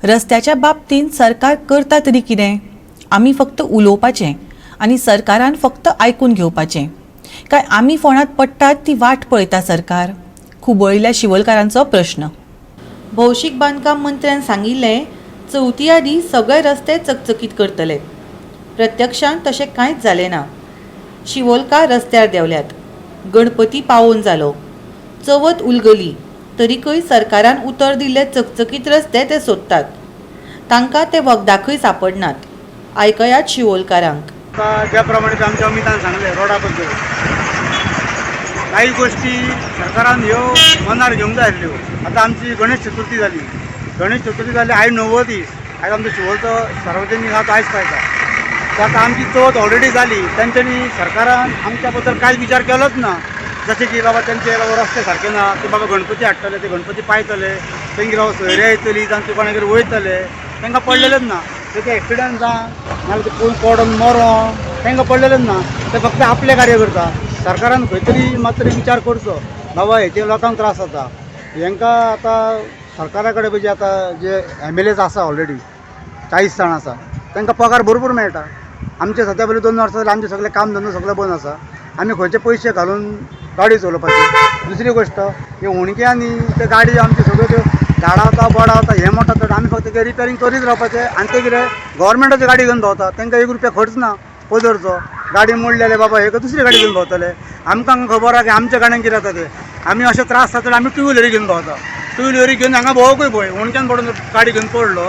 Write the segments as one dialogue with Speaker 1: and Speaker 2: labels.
Speaker 1: रस्त्याच्या बाबतींत सरकार करता तरी कितें? आमी फक्त उलोवपाचें आनी सरकारान फक्त आयकून घेवपाचें. काय आमी फोंडांत पडटात ती वाट पळयता सरकार? खुबळिल्ल्या शिवोलकारांचो प्रश्न. भौशीक बांदकाम मंत्र्यान सांगिल्लें, चवथी आदीं सगळे रस्ते चकचकीत करतले. प्रत्यक्षांत तशें कांयच जालें ना. शिवोलकार रस्त्यार देंवल्यात. गणपती पावोवन जालो, चवथ उलगली, तरीकय सरकारान उतर दिल्ले चकचकीत रस्ते ते सोदतात. तांकां ते वखदाकय सांपडनात. आयकयात शिवोलकारांक.
Speaker 2: आता ज्या प्रमाणे आमच्या अमितान सांगलें रोडा बद्दल, काही गोष्टी सरकारान ह्यो मनार घेवंक जाय आसल्यो. आतां आमची गणेश चतुर्थी जाली. गणेश चतुर्थी जाली, आयज णव्वो दीस. आयज आमचो शिवोलचो सार्वजनीक आहा तो आयज पायता. तर आतां आमची चवथ ऑलरेडी जाली. तेंच्यांनी, सरकारान आमच्या बद्दल कांयच विचार केलोच ना. जशें की बाबा तेंचे बाबा रस्ते सारके ना, ते बाबा गणपती हाडटले, ते गणपती पायतले, तेंगे बाबा सोयरे येतली, जावं कोणागेर वयतले, तांकां पडलेलेच ना. ते एक्सिडंट जावन नाल्यार ते कोण पडोन मरोन तांकां पडलेलेच ना. ते फक्त आपलें कार्य करता. सरकारान खंय तरी मात तरी विचार करचो, बाबा हेचे लोकांक त्रास जाता. हेंकां आतां सरकारा कडेन म्हणजे आतां जे एमएलएज आसा, ऑलरेडी 40 जाण आसा, तांकां पगार भरपूर मेळटा. आमचे सद्या पयलीं 2 वर्सां जालीं, आमचे सगळे काम धंदो सगळे बंद आसा. आमी खंयचे पयशे घालून गाडी चलोवपाची? दुसरी गोश्ट, हे हुणक्यांनी ते गाडी आमची सगळ्यो त्यो झाडां वता, बोडां वता, हें मोठा चड. आमी फक्त ते रिपेरींग करीत रावपाचें आनी ते कितें गव्हर्मेंटाची गाडी घेवन भोंवता. तांकां 1 रुपया खर्च ना पदरचो. गाडी मोडली जाल्यार बाबा हे दुसरी गाडी घेवन भोंवतले. आमकां हांगा खबर आहा की आमच्या गाडयेन कितें जाता तें. आमी अशे त्रास जाता. आमी टू व्हिलरी घेवन भोंवता. टू व्हिलरी घेवन हांगा भोंवकूय पळय, हुणक्यान पडून गाडी घेवन पडलो,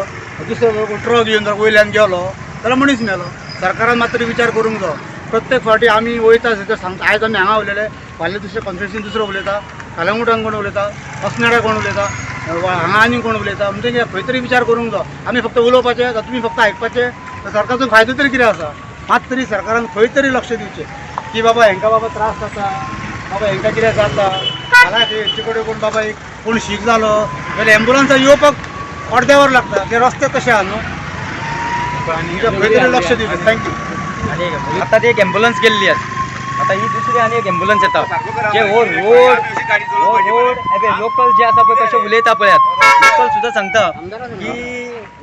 Speaker 2: दुसरो ट्रक येवन वयल्यान गेलो जाल्यार मनीस मेलो. सरकारान मात तरी विचार करूंक जायो. प्रत्येक फावटी आमी वयता थंय सांगता. आयज आमी हांगा उलयले, फाल्यां दुसऱ्या कॉन्स्टिट्युन्सीन दुसरो उलयता, कलंगूटान कोण उलयता, अस्नोड्या कोण उलयता, हांगा आनी कोण उलयता. म्हणजे खंय तरी विचार करूंक जायो. आमी फक्त उलोवपाचें, तुमी फक्त आयकपाचें, तर सरकारचो फायदो तरी कितें आसा? मात तरी सरकारान खंय तरी लक्ष दिवचें की बाबा हेंकां बाबा त्रास जाता, बाबा हेंकां कितें जाता. फाल्यां हेंचे कडेन कोण बाबा एक कोण शीक जालो जाल्यार एम्बुलन्सा येवपाक अर्दें वर लागता. ते रस्ते तशे आहा न्हू. खंय तरी लक्ष दिवचें. Thank you.
Speaker 3: आता ती एक एम्ब्युलन्स गेल्ली आसा. आता ही दुसरी आनी एक एम्ब्युलन्स येता. जे हो रोड लोकल जे आसा पळय, कशे उलयता पळयात. लोकल सुद्दां सांगता की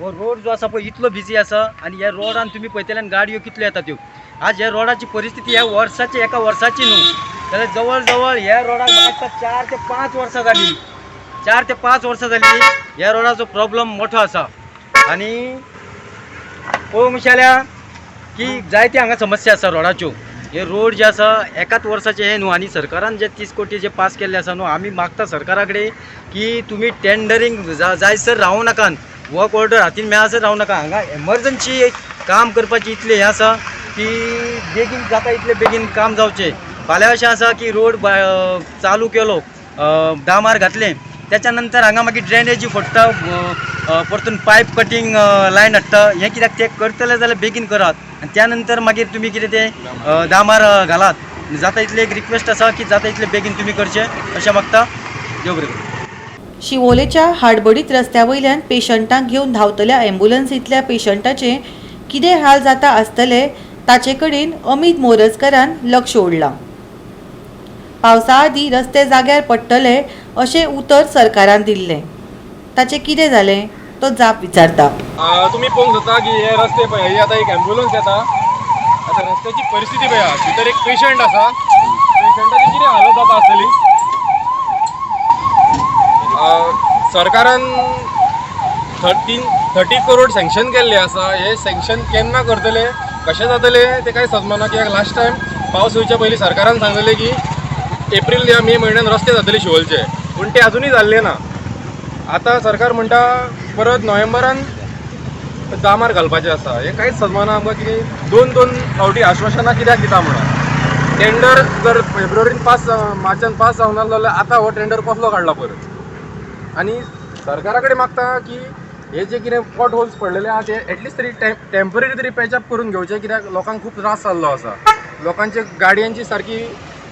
Speaker 3: हो रोड जो आसा पळय, इतलो बिजी आसा आनी ह्या रोडान तुमी पळयतल्यान गाडयो कितल्यो येता त्यो. आज ह्या रोडाची परिस्थिती ह्या वर्साची, एका वर्साची न्हू, जाल्यार जवळ जवळ ह्या रोडाक म्हाका दिसता 4 ते 5 वर्सां जाली. 4 ते 5 वर्सां जाली, ह्या रोडाचो प्रॉब्लम मोठो आसा. आनी पळोवंक जाल्यार की जायते हांगा समस्या आसा रोडाच्यो. हे रोड जे आसा, एकाच वर्साचे हे न्हू. आनी सरकारान जे 30 कोटी जे पास केल्ले आसा न्हू, आमी मागता सरकारा कडेन की तुमी टेंडरींग जायसर रावूं नाकात, वर्क ऑर्डर हातीन मेळासर रावूं नाका. हांगा एमर्जन्सी एक काम करपाची इतलें हें आसा की बेगीन जाता इतले बेगीन काम जावचें. फाल्यां अशें आसा की रोड चालू केलो, डामार घातलें, त्याच्या नंतर हांगा मागीर ड्रेनेजी फोडटा, परतून पायप कटींग लायन हाडटा. हें कित्याक? ते करतले जाल्यार बेगीन करात आनी त्या नंतर मागीर तुमी कितें तें डामार घालात. जाता इतलें एक रिक्वेस्ट आसा की जाता इतले बेगीन तुमी करचें अशें मागता. देव बरें करूं.
Speaker 1: शिवोलेच्या हाडबडीत रस्त्या वयल्यान पेशंटांक घेवन धांवतल्या एम्ब्युलन्सींतल्या पेशंटाचे कितें हाल जाता आसतले, ताचे कडेन अमीत मोरजकारान लक्ष ओडलां. पावसा आदीं रस्ते जाग्यार पडटले अशें उतर सरकारान दिल्लें, ताचें कितें जालें, तो जाप विचारता.
Speaker 4: तुमी पळोवंक शकता की हे रस्ते पळय, ही आतां एक एम्ब्युलन्स येता. आतां रस्त्याची परिस्थिती पळया, भितर एक पेशंट आसा. पेशंटाची कितें हालत जाता आसतली? सरकारान 30 करोड सँक्शन केल्ले आसा. हे सँक्शन केन्ना करतले, कशें जातले, तें कांय समजना. कित्याक लास्ट टायम पावस येवच्या पयलीं सरकारान सांगलेलें की एप्रील या मे म्हयन्यान रस्ते जातले शिवोलचे, पूण ते अजुनूय जाल्ले ना. आतां सरकार म्हणटा परत नोव्हेंबरान डामार घालपाचें आसा. हें कांयच समजना आमकां कितें. दोन दोन फावटी आश्वासनां कित्याक दिता म्हणून? टेंडर जर फेब्रुवारीन पास, मार्चान पास जावना जाल्यार आतां हो टेंडर कसलो काडला परत? आनी सरकारा कडेन मागता की हे जे कितें पॉट होल्स पडलेले आहा, ते एटलिस्ट तरी टेंपररी तरी पॅचअप करून घेवचे, कित्याक लोकांक खूब त्रास जाल्लो आसा. लोकांचे गाडयांची सारकी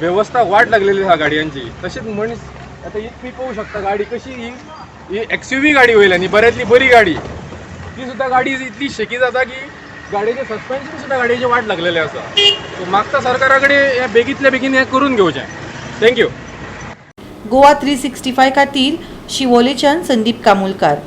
Speaker 4: वेवस्था वाट लागलेली आहा गाडयांची. तशेंच मनीस आतां ही तुमी पळोवंक शकता गाडी कशी ही. ही एक्सयूवी गाडी वयल्यान, ही बऱ्यांतली बरी गाडी, ती सुद्दां गाडी इतली शेकी जाता की गाडयेचें सस्पेन्शन सुद्दां गाडयेचें वाट लागलेलें आसा. सो मागता सरकारा कडेन, हें बेगींतल्या बेगीन हें करून घेवचें. Thank you.
Speaker 1: Goa 365 खातीर शिवोलेच्यान संदीप कामुलकार.